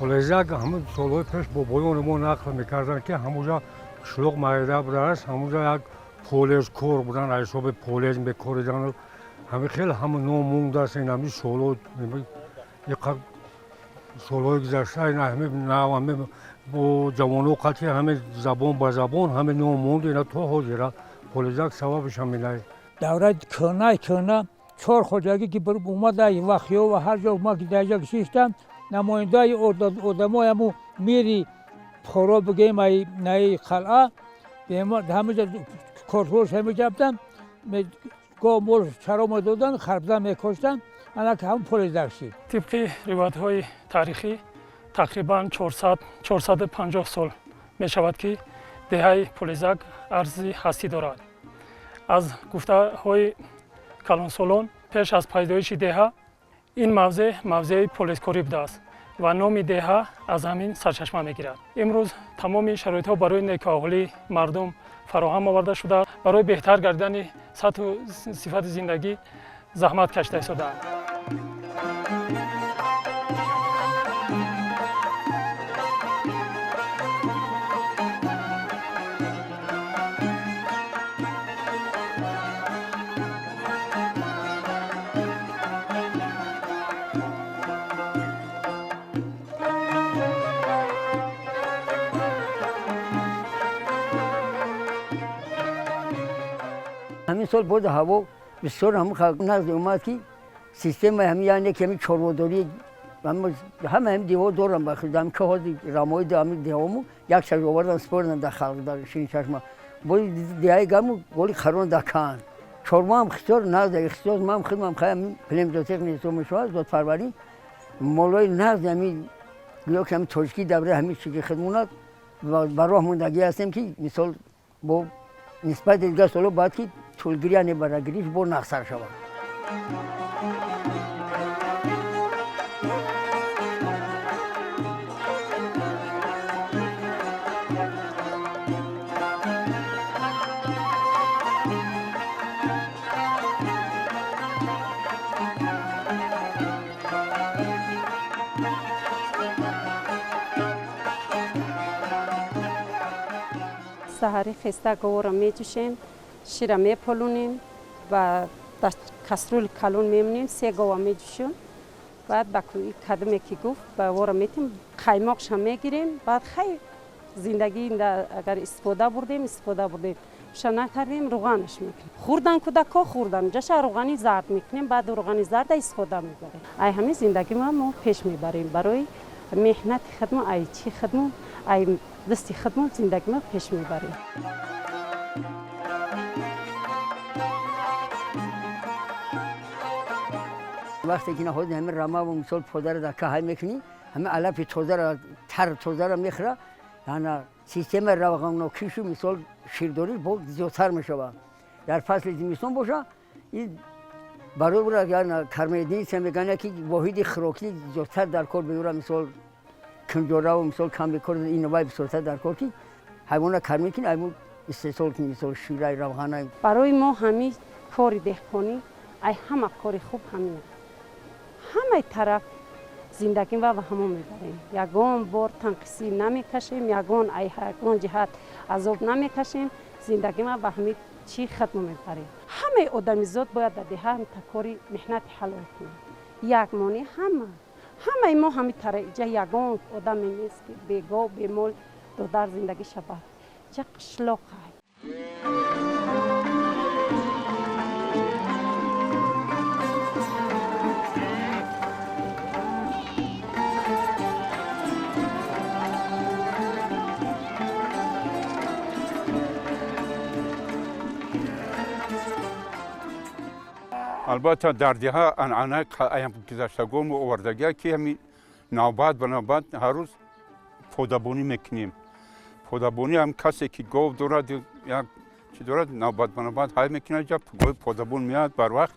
Полезак ҳамун солҳои пеш бобоёни мо нақл мекарданд, ки ҳамуҷа қишлоқ майда будааст, ҳамуҷа як полезкор будан, аз ҳисоби полез мекоридан. Ҳами хел ҳама ном мондааст. Ин ҳами солҳо, солҳои гузашта, ин ҳами нав, ҳами бо ҷавоно қатъи ҳами забон ба забон ҳами ном монд, ина то ҳозира Полезак, сабабаш ҳаминай. Давраи кӯҳнаи кӯҳна чор хоҷагӣ ки омада вахё ва ҳар ҷо ма ки дар ҷо шиштам, намояндаи одамои ҳаму мири Бухоро бигем, ай наи қалъа ҳамаҷа корҳош ҳамеҷабдан, гов мол чаро медодан, харбза мекоштан, ана ҳамун Полезак шид. Тибқи ривоятҳои таърихӣ, тақрибан 400-450 сол мешавад, ки деҳаи Полезак арзи ҳастӣ дорад. Аз гуфтаҳои калонсолон, пеш аз пайдоиши деҳа ин мавзеъ мавзеи полезкорӣ будааст ва номи деҳа аз ҳамин сарчашма мегирад. Имрӯз тамоми шароитҳо барои некуаҳолии мардум фароҳам оварда шудааст, барои беҳтар гардидани сатҳу сифати зиндагӣ заҳмат кашида истодаанд. Ҳамин сол боз ҳаво бисёр ҳамн назд омад, ки системаи ҳами, яъне ки ҳами чорводорӣ ҳама ҳами деҳо дорам, ба ки ҳозир рамои ҳами деҳому як шаш овардан, спордан дар халқ дар Ширинчашма. Боз деҳаи гаму голи харон дар кан чорвоам хисор назд ихтисос ман хидмам хай племзоотехник ҳисоб мешавад, зотпарварӣ молои назд ҳами гӯё ки ҳами тоҷикӣ давраи ҳами чи ки хидмонад ба роҳ мондагӣ ҳастем, ки мисол бо нисбати дигар солҳо бояд ки тӯлгирӣ, яъне барагириш бо нақсар шавад. Саҳарӣ хеста говро меҷӯшем, шира меполунем ва дар кастрюли калон мемонем. Се гова меҷӯшем, баъд ба кадоме ки гуфт, ба вора метем, қаймоқша мегирем. Баъд хай, зиндагӣ агар истифода бурдем, истифода бурдем, ша накардем, руғанаш мекунем. Хӯрдан кӯдакҳо хӯрдан, ҷаша руғани зард мекунем, баъд руғани зарда истифода мебарем. Ай ҳамин зиндагӣ мо пеш мебарем, барои меҳнати худмо, ай чи худмо, ай дасти худмо зиндагӣ мо пеш мебарем. Вақте ки наҳоди ҳамин рамаву мисол подара дар каҳай мекунӣ, ҳамин алафи тозара, тар тозара мехӯра, ана системаи равғаннокишу мисол ширдорӣ бо зиёдтар мешавад. Дар фасли зимистон боша, барои ура кормоединица мегӯянд, яки воҳиди хӯрокӣ зиёдтар дар кор меюра, мисол кунҷораву мисол камбикор, инвай бисёртар дар кор, ки ҳайвона кармӣ кунӣ, ҳайвон истеҳсол кунӣ, мисол ширай, равғанай. Барои мо ҳамин кори деҳқонӣ ай ҳама кори хуб ҳамин аст. Ҳамаи тараф зиндагим ва ҳамо мебарем, ягон бор танқисӣ намекашем, ягон ай ягон ҷиҳат азоб намекашем. Зиндагима ба ҳамин чӣ хидмо мебарем. Ҳамаи одамизод бояд дар деҳа кори меҳнати ҳалол кунад. Як монӣ ҳама, ҳамаи мо ҳами тараиҷа ягон одаме нест, ки бегов, бемол додар зиндагӣ шавад. Ча қишлоқай. Албатта, дар деҳа анъана гузаштагону овардагия, ки ҳамин навбат ба навбат ҳар рӯз подабонӣ мекунем. Подабонӣ ҳам касе ки гов дорад, як чи дорад, навбат ба навбат ҳай мекунад. Ҷа гови подабон меяд барвақт,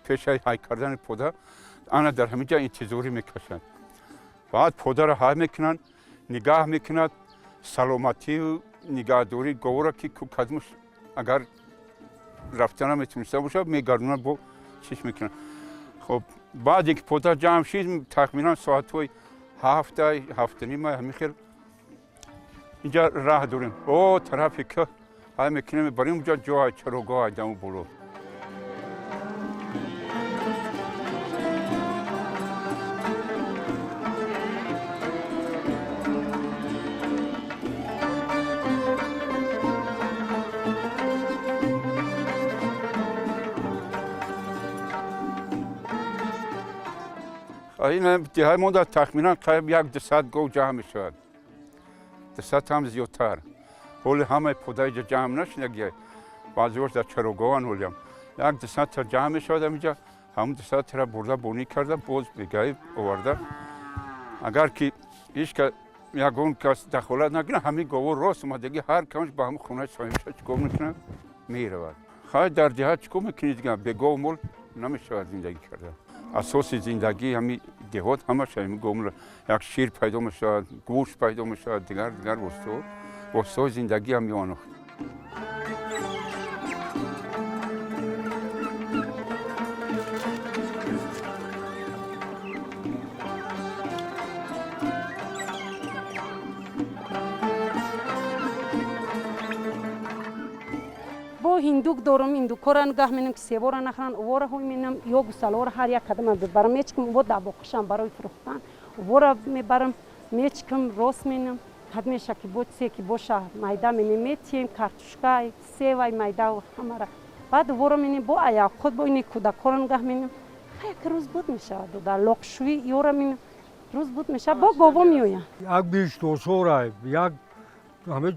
пешаи ҳай кардани пода ана дар ҳамин ҷа интизорӣ мекашад. Баъд подаро ҳай мекунанд, нигаҳ мекунад саломатию нигаҳдории говро, ки кадмуш агар рафта наметониста бошад, мегардонад, бо чиш мекунад. Хоб, баъде ки пода ҷамъ шид, тахминан соатҳои 7, 7:30 ҳамин хел инҷа раҳ дорем. О тарафи кӯҳ ҳай мекунем, мебарем унҷа ҷой чарогоҳ даму боло. Ин деҳаи мо дар тахминан қариб як 200 гов ҷамъ мешавад, 200 ҳам зиёдтар. Ҳоли ҳамаи подаи ҷа ҷамъ нашудаги, баъзеҳош дар чарогоҳан. Ҳолиам як 200 та ҷамъ мешавад ҳаминҷа. Ҳамун 200 тара бурда бонӣ карда, боз бегаи оварда. Агар ки ҳеҷ ягон кас дахолат накунад, ҳамин гово рост омадаги ҳар камаш ба ҳамун хонаи соҳибша чикор мекунад, меравад. Хай, дар деҳа чикор мекунӣ дига, бе гов мол намешавад зиндагӣ карда. Асоси зиндагии ҳамин деҳот ҳамаш ҳамин гов. Як шир пайдо мешавад, гӯшт пайдо мешавад, дигар дигар воситаҳои зиндагӣ ҳам меонохт. Бо ҳиндук дорум, ҳиндукора нигаҳ менам, ки севора нахӯранд. Увора ҳой менам ё гусалора ҳар як кадама бибарам, мечкам. Уво дабоқишам барои фурӯхтан. Увора мебарам, мечкам, рост менам. Кадмеша ки бо чизе ки боша, майда менем, метием, картушка, севай майда, ҳамара. Баъд увора менем, бо аяқхуд, бо ини кӯдакҳоро нигаҳ менем. Як рӯз буд мешавад, дар лоқшӯӣ ёра менем, рӯз буд мешавад, бо гово меоянд. Як биштосора, як ҳаме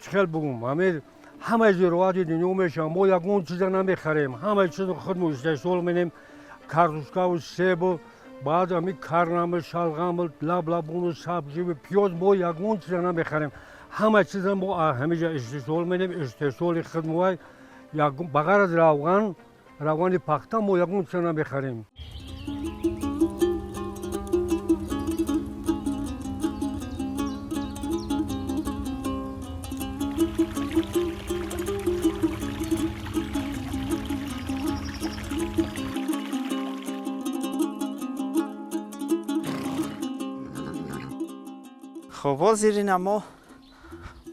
чӣ хел бугум, ҳаме ҳамаи зироати дунё мешавад. Мо ягон чиза намехарем, ҳамаи чизо худмо истеҳсол менем: картошкаву себу, баъд ҳами карнаму, шалғаму, лаблабуну, сабзиву, пиёз. Мо ягон чиза намехарем, ҳама чиза мо ҳамиҷа истеҳсол менем, истеҳсоли худмовай. Ба ғайр аз равған, равғани пахта, мо ягон чиза намехарем. Хоб, ҳозир ина мо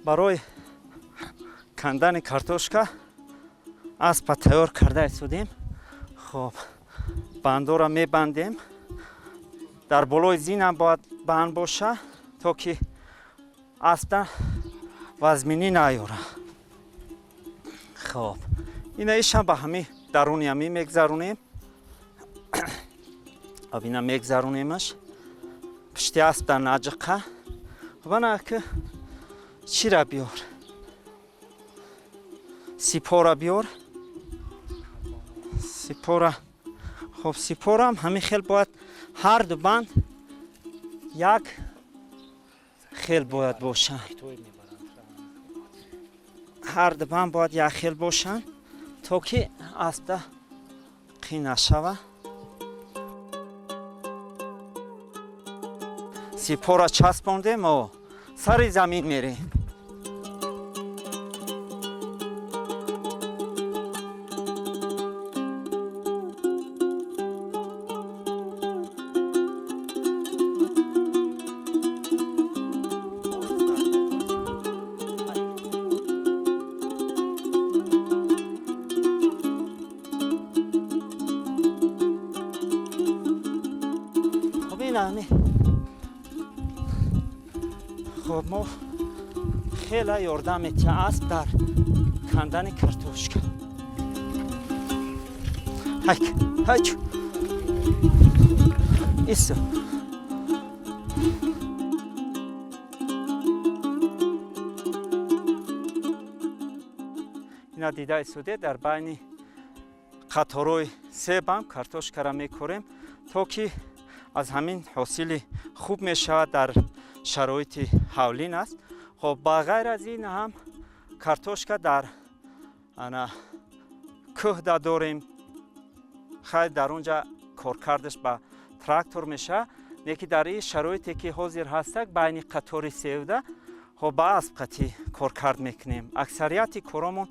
барои кандани картошка аспа тайёр карда истодем. Хоб, бандора мебандем, дар болои зинам бояд банд боша, то ки аспа вазминӣ наёра. Хоб, ина ишам ба ҳами даруни ҳами мегзаронем. Об, ина мегзаронемаш, пишти аспда наҷиқа. Бана ки чира биёр, сипора биёр, сипора. Хоб, сипорам ҳамин хел бояд, ҳар ду банд як хел бояд бошанд, ҳар ду банд бояд як хел бошанд, то ки аспда қин нашава. Сипора часпондем, о сари замин мерем. Хоб, ина хоб, мо хела ёрдам метиҳа асп дар кандани картошка. Ҳайк, ҳайч, исо. Ина дида истоде, дар байни қаторои себам картошкара мекорем, то ки аз ҳамин ҳосили хуб мешавад, дар шароити ҳавлин аст. Хоб, ба ғайр аз ин ҳам картошка дар ана кӯҳда дорем. Хай, дар он ҷа коркардаш ба трактор мешавад, лекин дар ин шароите ки ҳозир ҳастак, байни қатори севда, хоб, ба асп қатӣ коркард мекунем аксарияти коромон.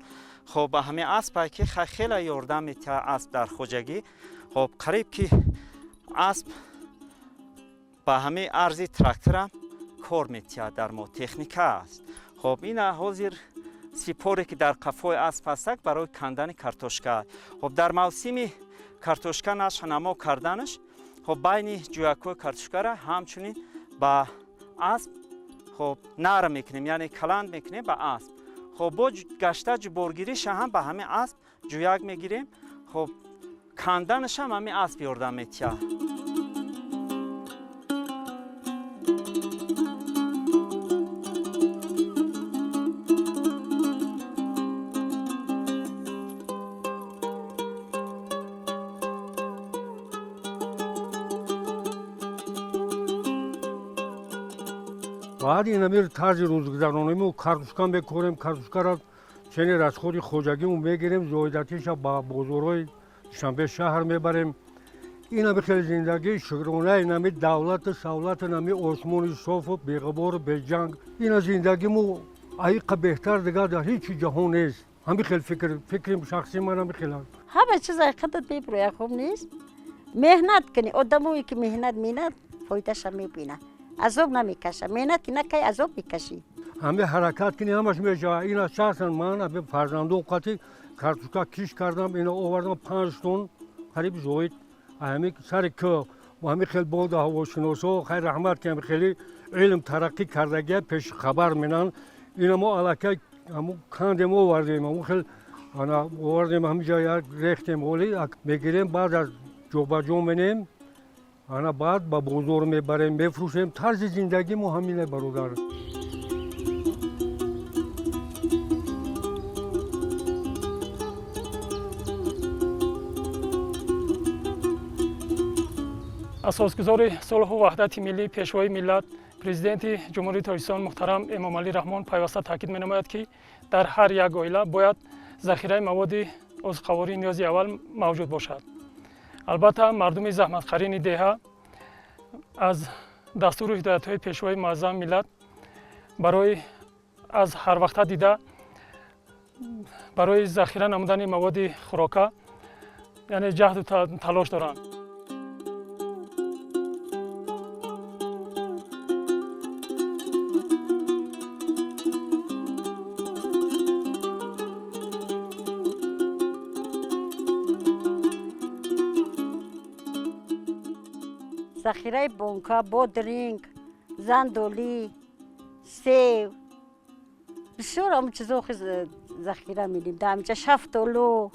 Хоб, ба ҳамин аспае ки хеле ёрдам метиҳад асп дар хоҷагӣ. Хоб, қариб ки асп Ба ҳамаи арзи тракторам кор метиҳад, дар мо техника аст. Хоб, ина ҳозир сипоре, ки дар қафои асп ҳастак, барои кандани картошка. Хоб, дар мавсими картошка нашъунамо карданаш, хоб, байни ҷӯякҳои картошкара ҳамчунин ба асп, хоб, нарм мекунем, яъне каланд мекунем ба асп. Хоб, бо гашта ҷуборгириша ҳам ба ҳамин асп ҷӯяк мегирем. Хоб, канданашам ҳамин асп ёрдам метиҳад. Баъд инамир тарзи рӯзгузаронему картошка мекорем, картошкаро чени расходи хоҷагиму мегирем, зоидатиша ба бозорҳои Душанбе шаҳр мебарем. Инами хеле зиндагӣ, шукрона инами давлату савлату, нами осмони софу беғубору беҷанг. Ина зиндагиму аиқа беҳтар дигар дар ҳеҷ ҷаҳон нест. Ҳами хел фикр, фикри шахсии ман ҳами хел аст. Ҳама чиз айқадат мебирояд, хуб нест. Меҳнат кунӣ, одамое ки меҳнат менад, фоидаша мебинад, азоб намекаша. Меҳнат ки накай, азоб мекашӣ. Ҳами ҳаракат кунӣ, ҳамаш мешавад. Ина шахсан ман ами фарзандон қати картошка киш кардам, ина овардам 5 тон қариб зоид ҳами сари кӯ. Ҳами хел боду ҳавошиносо, хайр, раҳмат, ки ҳами хеле илм тараққӣ кардагия, пеши хабар менанд. Ина мо аллакай ҳаму кандем, овардем, ҳаму хел ана овардем, ҳамиҷа як рехтем, оли мегирем, баъд аз ҷобаҷо менем, ана баъд ба бозор мебарем, мефурӯшем. Тарзи зиндагӣ мо ҳамине, бародар. Асосгузори сулҳу ваҳдати миллӣ, Пешвои миллат, Президенти Ҷумҳурии Тоҷикистон муҳтарам Эмомалӣ Раҳмон пайваста таъкид менамояд, ки дар ҳар як оила бояд захираи маводи озуқавории ниёзи аввал мавҷуд бошад. Албатта, мардуми заҳматқарини деҳа аз дастуру ҳидоятҳои Пешвои муаззами миллат барои аз ҳарвақта дида барои захира намудани маводи хӯрока, яъне ҷаҳду талош доранд. Захираи бонка, бодринг, зандолӣ, сев, бисёр ҳам чизо захира медим. Дар ҳаминҷа шафтолу,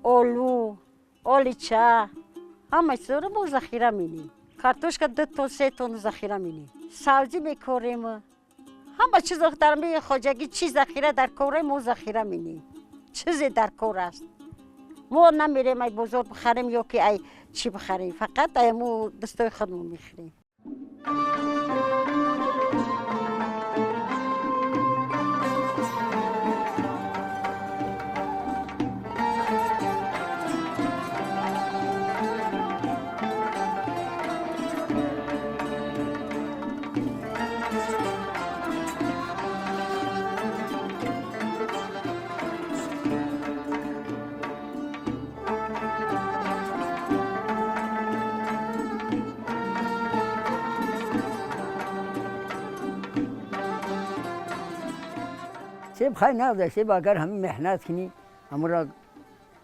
олу, олича, ҳама чизоро мо захира менем. Картошка 2 тон, 3 тон захира менем, сабзӣ мекорем, ҳама чизо. Дар хоҷагӣ чӣ захира дар корем, мо захира менем. Чизе дар кор аст, мо намерем ай бозор бихарем ё ки ай чӣ бихарем, фақат ай мо дӯстои худмон мехӯрем. Себ хай нағз, себ агар ҳамин меҳнат кунӣ, ҳамура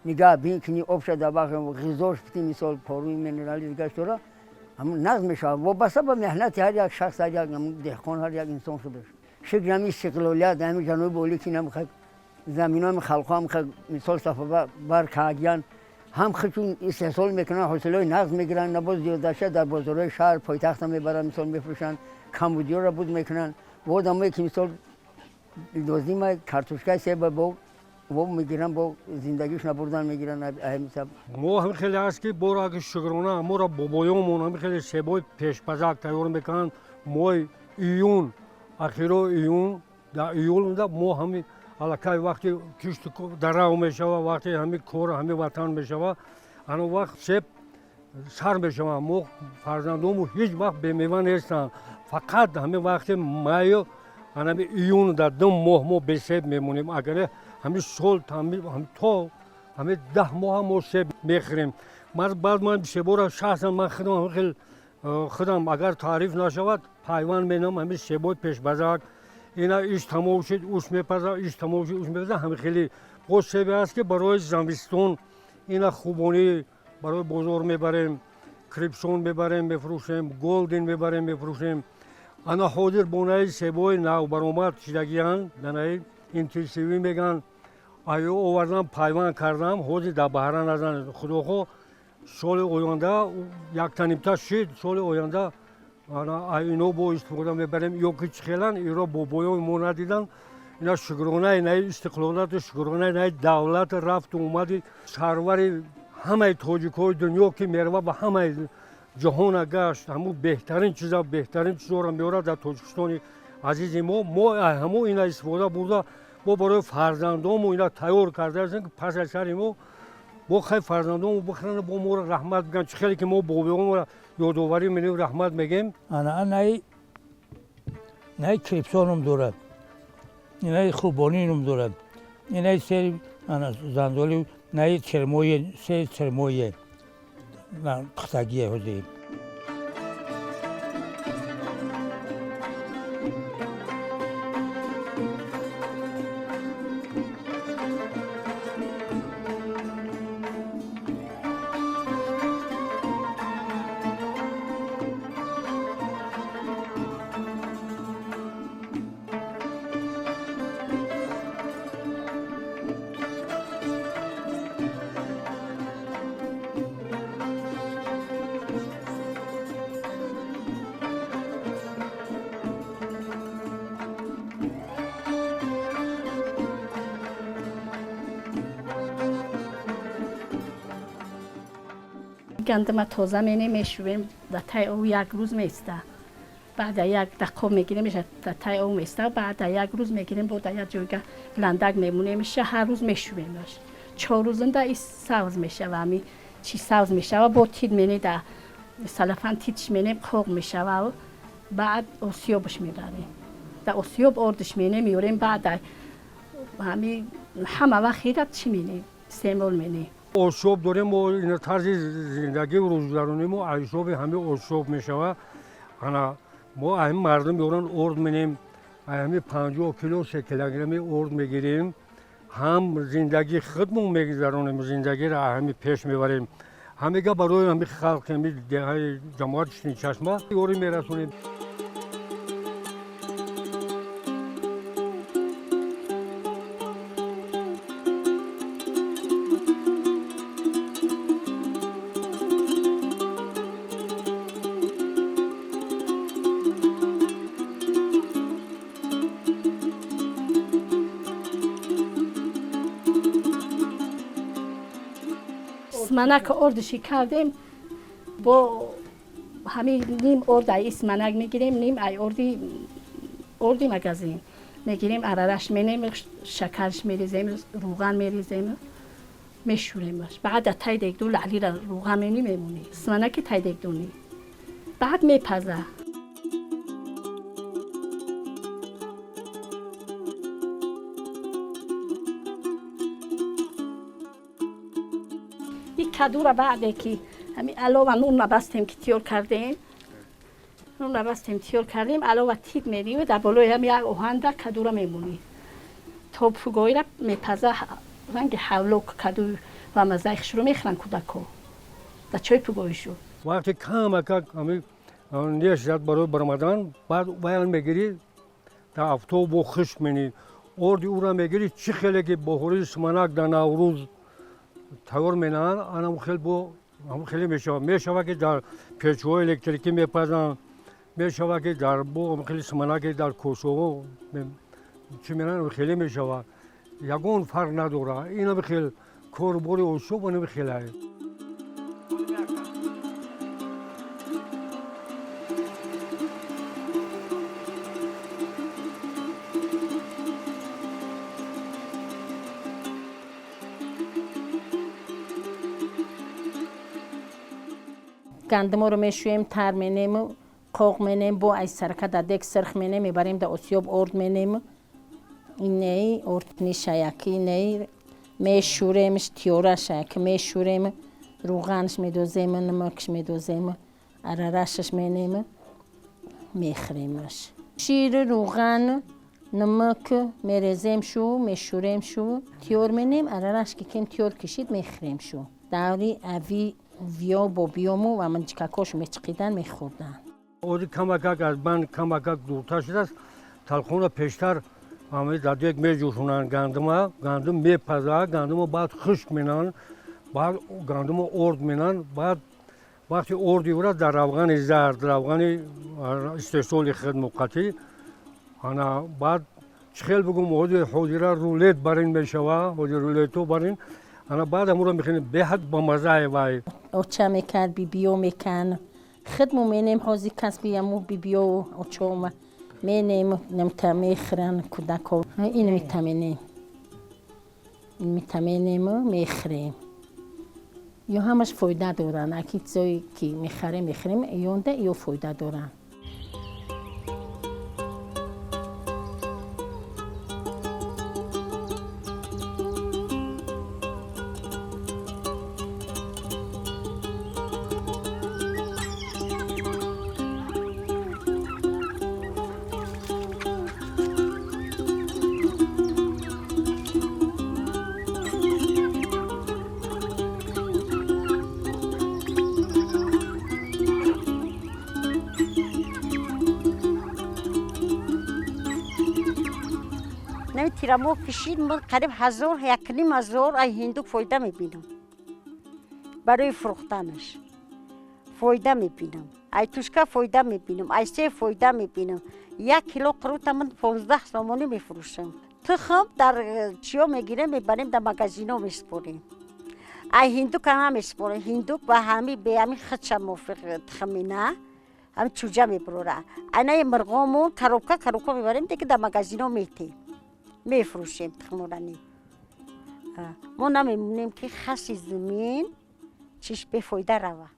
нигаҳбин кунӣ, обша дар бағ, ғизош битӣ, мисол поруи минерали дигаш дора, ҳамун нағз мешавад. Вобаста ба меҳнати ҳар як шахс, ҳар як деҳқон, ҳар як инсон худаш. Шукр, ҳамин истиқлолият, ҳамин ҷаноби олӣ, ки нам заминои халқҳо ҳам мисол сафабар каагиян, ҳам худшун истеҳсол мекунанд, ҳосилҳои нағз мегиранд, набоз зиёдаша дар бозорҳои шаҳр, пойтахта мебаранд, мисол мефурӯшанд, камбудиёро буд мекунанд. Бо одамое ки мисол лозима картошкаи себа бо мегиранд, бо зиндагишона бурдан мегиранд. Мо ҳамин хеле аст, ки боро аги шукрона, моро бобоёмон ҳамин хеле себои пешпазак тайёр мекунанд. Моҳи июн, ахиро июн, дар июл мо ҳамин аллакай вақти кишту дарав мешава, вақти ҳамин кор, ҳамин ватан мешава, ана вақт себ сар мешава. Мо фарзандому ҳеҷ вақт бемева нестанд. Фақат ҳамин вақти маю анами июн дар 2 моҳ мо бесеб мемонем. Агар ҳамин сол то ҳамин 10 моҳа мо себ мехӯрем. Баъд ман себора шахсан ман худам хел худам агар таъриф нашавад пайванд менам ҳамин себои пешбазак. Ина иш тамом шуд, уш мепаза, иш тамом шуд, уш мепаза. Ҳамин хеле боз себе аст ки барои замистон ина хубонӣ барои бозор мебарем, крипсон мебарем мефурӯшем, голден мебарем мефурӯшем. Ана ҳозир бонаи себои нав баромад шидагиянд, данаи интенсивӣ мегӯянд. Аю овардам, пайванд кардам, ҳозир дар баҳра назан. Худохо соли оянда яктанимта шид, соли оянда ино бо истифода мебарем. Ё ки чӣ хелан иро бобоёни мо надиданд. Ина шукронаи наи истиқлолияту шукронаи наи давлат рафту омади сарвари ҳамаи тоҷикҳои дунё ки мерава ба ҳамаи ҷаҳона гашт, ҳамун беҳтарин чиза, беҳтарин чизоро меорад дар Тоҷикистони азизи мо. Мо ҳамун ина истифода бурда мо барои фарзандонмо ина тайёр кардаастем, ки пас аз сари мо бо хай фарзандонмо бихӯранд, бо моро раҳмат бигӯянд. Чӣ хеле ки мо бобиёнро ёдоварӣ менем, раҳмат мегем. Ана анаи наи крипсоном дорад, инаи хубонином дорад, инаи сери ана зандоли, наи чермое, сери чермое пухтагие ҳозир. Гандама тоза менем, мешӯем, дар таи об як рӯз меиста. Баъда як дақо мегирем, дар таи об меиста, баъда як рӯз мегирем, бо дар як ҷойга ландак мемонемша, ҳар рӯз мешӯемаш. 4 рӯзында и савз мешава, ами чи савз мешава, бо тид мене да салафан тидш менем, қоқ мешава, баъд осиёбш мебарем. Дар осиёб ордш менем, меорем, баъда ҳами ҳама вақт хират чӣ менем, истеъмол менем. Осиёб дорем мо, ина тарзи зиндагию рӯзгузаронии мо ҳисоби ҳамин осиёб мешавад. Ана мо ҳамин мардум меоранд, орд менем, ҳамин 50 кило 3 килограмми орд мегирем, ҳам зиндагии худмон мегузаронем, зиндагиро ҳамин пеш мебарем. Ҳамега барои ҳамин халқ, ҳамин деҳаи ҷамоати Шинчашма ёрӣ мерасонем. Исманак ордши кардем, бо ҳамин ним орд ай исманак мегирем, ним ай орди магазин мегирем, арараш менем, шакарш мерезем, рӯған мерезем, мешӯремаш. Баъд дар тай дегду лаълира рӯған мени мемонӣ, исманаки тай дегдунӣ, баъд мепаза. Кадура баъде ки ҳамин алова нун набастем ки тиёр кардем, нун набастем тиёр кардем, алова тид мерим, дар болои ҳам як оҳанда кадура мемонӣ то пугоира мепаза, ранги ҳавлок каду ва маззаи хушро мехӯранд кӯдакҳо дар чой пугоӣ шуд. Вақте камакак ҳамин нешзад барои баромадан, баъд баян мегирӣ, дар автобо хушк менӣ, орди ӯра мегирӣ, чӣ хеле ки бохӯрии суманак дар Наврӯз тайёр менаҳанд, анам хел бо ҳам хеле мешавад. Мешавад ки дар печҳои электрикӣ мепазанд, мешавад ки дар бо хеле суманаке дар косоҳо чӣ менаҳанд, хеле мешавад. Ягон фарқ надорад. Инам хел корубори осиёб инам хелае. Гандуморо мешӯем, тар менем, қоқ менем, бо ай сарка дар дег сирх менем, мебарем дар осиёб орд менем. Инеи ордни шаяки, инеи мешӯремш, тиёра шаяки мешӯрем, Рӯғанш медозем, намакш медозем, арарашаш менем, мехӯремаш. Шир, рӯған, намак мерезем шу, мешӯрем шу, тиёр менем, арараш ки кем тиёр кишид, мехӯрем шу. Даври ави виё бобиёму ва манҷикакошу мечиқидан, мехӯрдан. Ози камакак аз банд камакак дуртар шудааст. Талхона пештар ҳамаи дар дег меҷӯшонанд гандума, гандум мепазад, гандумо баъд хушк менанд, баъд гандумо орд менанд, баъд вақти орди ӯра дар равғани зард, равғани истеҳсоли худ муваққатӣ, ана баъд чӣ хел бигӯм, ҳозир ҳозира рулет барин мешава, ҳозир рулето барин, ана баъд амуро мехӯрем, беҳад бамаззае вай. Оча мекард, бибиё мекард, худмо менем. Ҳозир касби аму бибиё очома менем, намта мехӯранд кӯдако. Ин митаменем, ин митаменему мехӯрем. Ё ҳамаш фоида доранд. Аки чизое ки мехарем, мехӯрем, ёнда ё фоида доранд. Тирамоҳ кишид, ман қариб 1000, 1500 ай ҳинду фоида мебинам. Барои фурӯхтанаш фоида мебинам, ай тушка фоида мебинам, ай себ фоида мебинам. 1 кило қурута ман 15 сомонӣ мефурӯшам. Тухм дар чиё мегирем, мебарем, дар магазино месупорем. Ай ҳиндук ҳама месупорем. Ҳиндук ба ҳами беҳами худша мувофиқ тухми на ҳами чӯҷа мебурора. Айнаи мирғому коробка коробка мебарем, деки дар магазино метем, мефурӯшем тухморани. Мо намемонем, ки хаси замин чиш бефоида рава.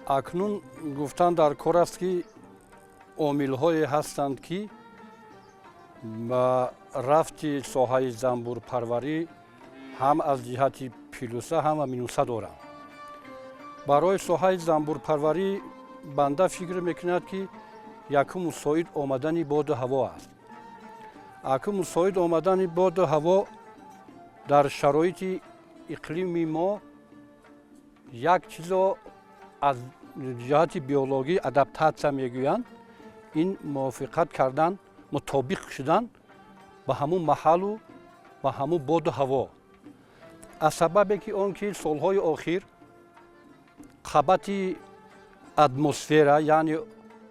Акнун гуфтан дар кор аст, ки омилҳое ҳастанд, ки ба рафти соҳаи занбурпарварӣ ҳам аз ҷиҳати плюса, ҳам минуса доранд. Барои соҳаи занбурпарварӣ банда фикр мекунад, ки якум мусоид омадани боду ҳаво аст. Акун мусоид омадани боду ҳаво дар шароити иқлими мо як чизо аз ҷиҳати биологӣ адаптатсия мегӯянд, ин мувофиқат кардан, мутобиқ шудан ба ҳамун маҳаллу ба ҳамун боду ҳаво. Аз сабабе ки он ки солҳои охир қабати атмосфера, яъне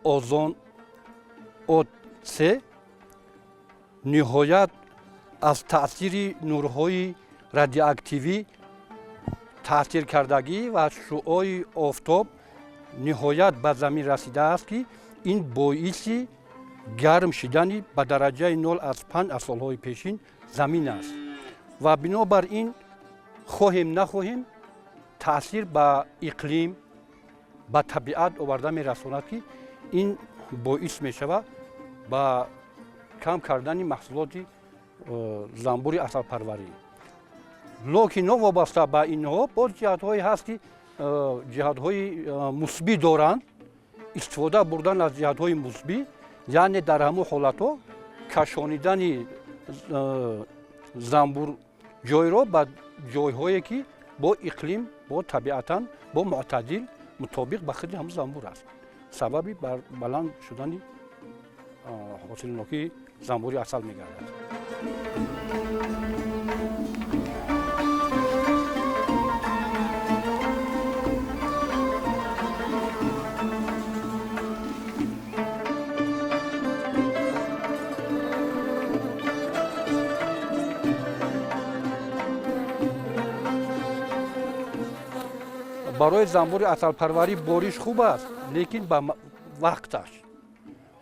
озон О3, ниҳоят аз таъсири нурҳои радиоактивӣ таъсиркардагӣ ва шуои офтоб ниҳоят ба замин расидааст, ки ин боиси гарм шидани ба дараҷаи 0,5 аз солҳои пешин замин аст ва бинобар ин, хоҳем нахоҳем, таъсир ба иқлим, ба табиат оварда мерасонад, ки ин боис мешавад ба кам кардани маҳсулоти занбури асалпарварӣ. Лекин новобаста ба инҳо боз ҷиҳатҳое ҳаст, ки ҷиҳатҳои мусбӣ доранд. Истифода бурдан аз ҷиҳатҳои мусбӣ, яъне дар ҳамун ҳолатҳо кашонидани занбур ҷойро ба ҷойҳое, ки бо иқлим, бо табиатан бо мӯътадил, мутобиқ ба худи ҳамун занбур аст, сабаби баланд шудани ҳосилнокии занбури асал мегардад. Барои занбури асалпарварӣ бориш хуб аст, лекин ба вақташ.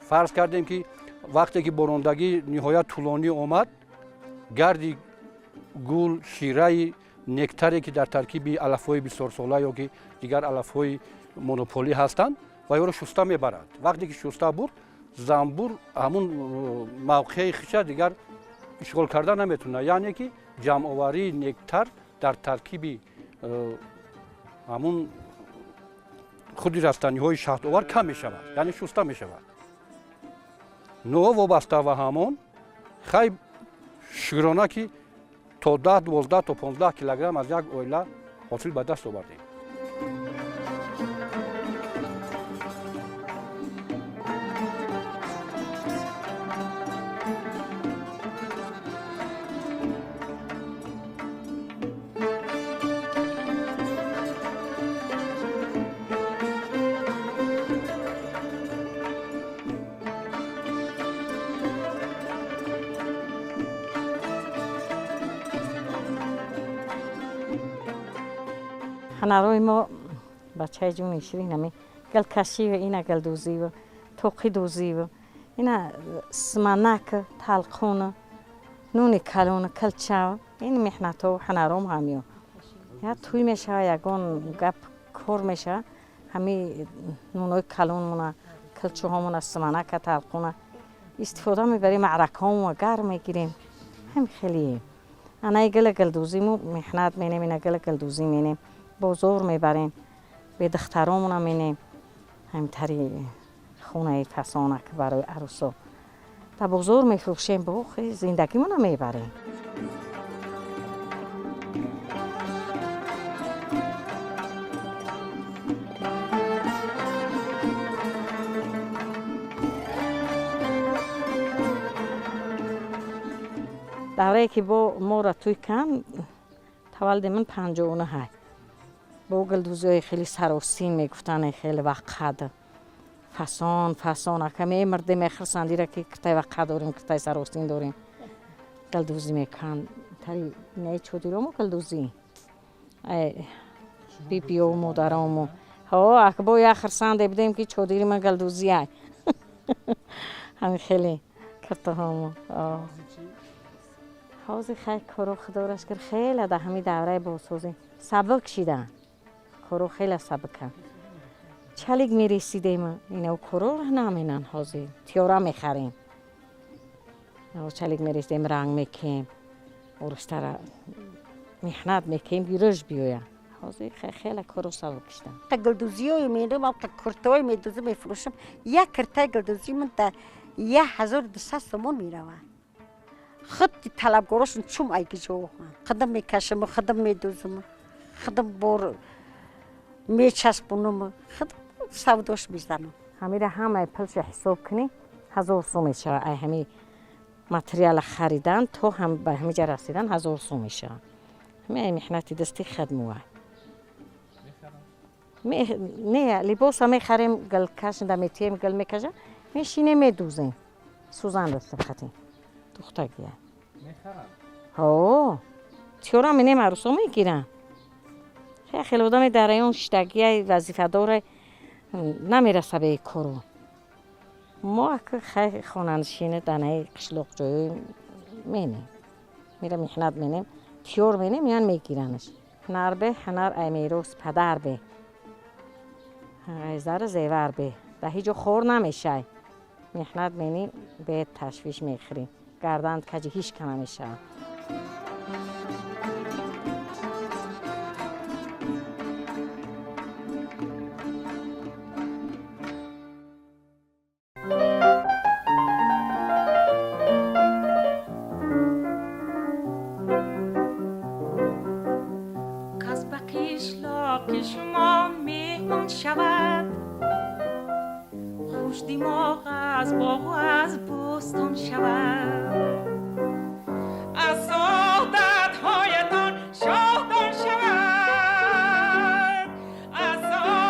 Фарз кардем, ки вақте ки борондагӣ ниҳоят тӯлонӣ омад, гарди Гул шираи нектаре, ки дар таркиби алафҳои бисёрсола ё ки дигар алафҳои монополӣ ҳастанд, ва ёро шуста мебарад. Вақте ки шуста бурд, занбур ҳамун мавқеи хиша дигар ишғол карда наметавонад. Яъне ки ҷамъоварии нектар дар таркиби ҳамун худи растаниҳои шаҳдовар кам мешавад, яъне шуста мешавад. Новобаста ва ҳамон, хай, шукрона, ки то 10, 12 то 15 килограмм аз як оила ҳосил ба даст овардем. Ҳунарои мо, бачаи ҷони ширин, ами гилкашию ина гилдӯзию тоқидӯзию ина симанак, талқун, нуни калон, килча, ин меҳнатҳо, ҳунаром ҳамиё. Я тӯй мешава, ягон гап кор мешава, ҳами нунои калонмона, килчаҳомона, симанака, талқуна истифода мебарем, маъракаҳомона гарм мегирем. Ҳами хеле анаи гила гилдӯзиму меҳнат менем, ина гила гилдӯзӣ менем, бозор мебарем, бе духтаромона менем. Ҳамтари хонаи фасонак барои арӯсо дар бозор мефурӯшем, бо зиндагимона мебарем. Даврае ки бо моро тӯй кан, таваллуди ман 59-ҳай, бо гилдӯзиҳои хеле саросин мегуфтанд, хеле ваққад фасон фасон, ака мемирдем, мехирсандира, ки киртай ваққа дорем, киртай саросин дорем. Гилдӯзӣ мекан тари инаи чодиромо, гилдӯзӣ бибиёву модарому. Ҳо, ака, бо як хирсанде будем, ки чодири ман гилдӯзӣ ай. Ҳамин хеле киртаҳомо. Ҳозир хай, коро, худоро шукр, хеле дар ҳамин давраи бозсозӣ сабук шида, коро хеле сабука. Чалик мересидем, ина коро наменан, ҳозир тиёра мехарем. Чалик мересидем, ранг мекем, орустара меҳнат мекем, гирӯш биёя. Ҳозир хеле коро сабук шида. Гилдӯзиҳое мерам, куртаҳое медӯзам, мефурӯшам. Як киртаи гилдӯзии ман дар 1200 сомон меравад. Худ талабгарошон чум айгиҷо. Худам мекашам, худам медӯзам, худам бор мечаспонам, худам савдош мезанам. Ҳамира ҳамаи пулша ҳисоб кунӣ, 1000 сум мешавад. Ай ҳами материала харидан то ба ҳамиҷа расидан 1000 сум мешавад. Ҳами меҳнати дасти хидмуа. Не, либоса мехарем, гилкашда метием, гил мекаша, мешинем, медӯзем, сӯзан дастем, хатем духтагия. Ҳо, тиёра менем, арӯсо мегиранд. Хеле одами дар район шиштагия, вазифадоре, намераса ба кору. Мо ака хай хонанишини данаи қишлоқҷоӣ менем, мера меҳнат менем, тиёр менем, ян мегиранаш. Ҳунар бе, ҳунар ай мерос падар бе, ай зару зевар бе, дар ҳеҷ ҷо хор намешай. Меҳнат менӣ, бе ташвиш мехӯрӣ, гарданат каҷи ҳеҷ ка намешавад. Кас ба қишлоқи шумо меҳмон шавад, хушдимоғ аз боғу аз бӯстон шавад, аз одатҳоятон шодон шавад, аз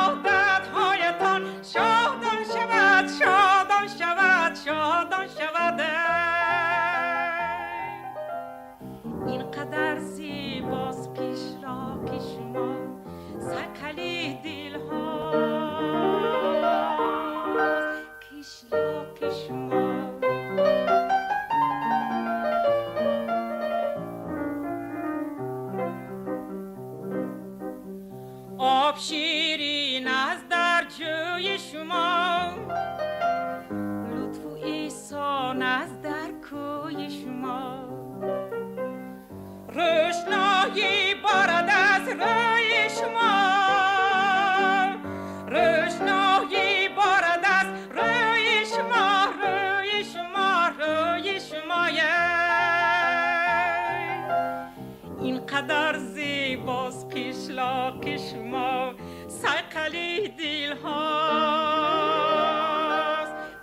одатҳоятон шодон шавад, шодон шавад, шодон шавад. Ин қадар зебост қишлоқи шумо, сайқали дилҳо қишлоқи шумо. Об ширин аст дар ҷӯи шумо, лутфу эҳсон аст дар кӯи шумо. Рӯшноӣ борад аз рӯи шумо, рӯшноӣ борад аз рӯи шумо, рӯи шумо, рӯи шумо. Ин қадар зебост қишлоқи шумо, сайқали дилҳост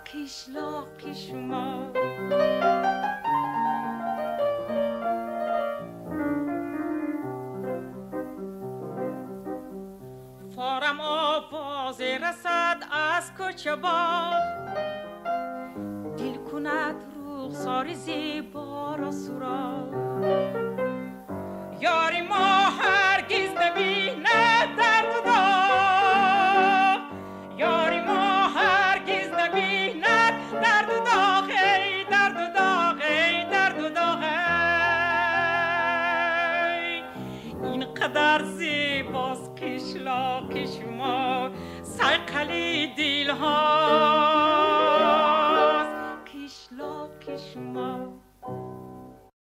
қишлоқи шумо. Форам овозе расад аз кӯча боғ, дил кунад рухсори зеборо суроғ. Ёри мо ҳаргиз набинад дарду доғ, ёри мо ҳаргиз набинад дарду доғ, эй дарду доғ, эй дарду доғ, эй. Ин қадар зебост қишлоқи шумо, сайқали дилҳост қишлоқи шумо.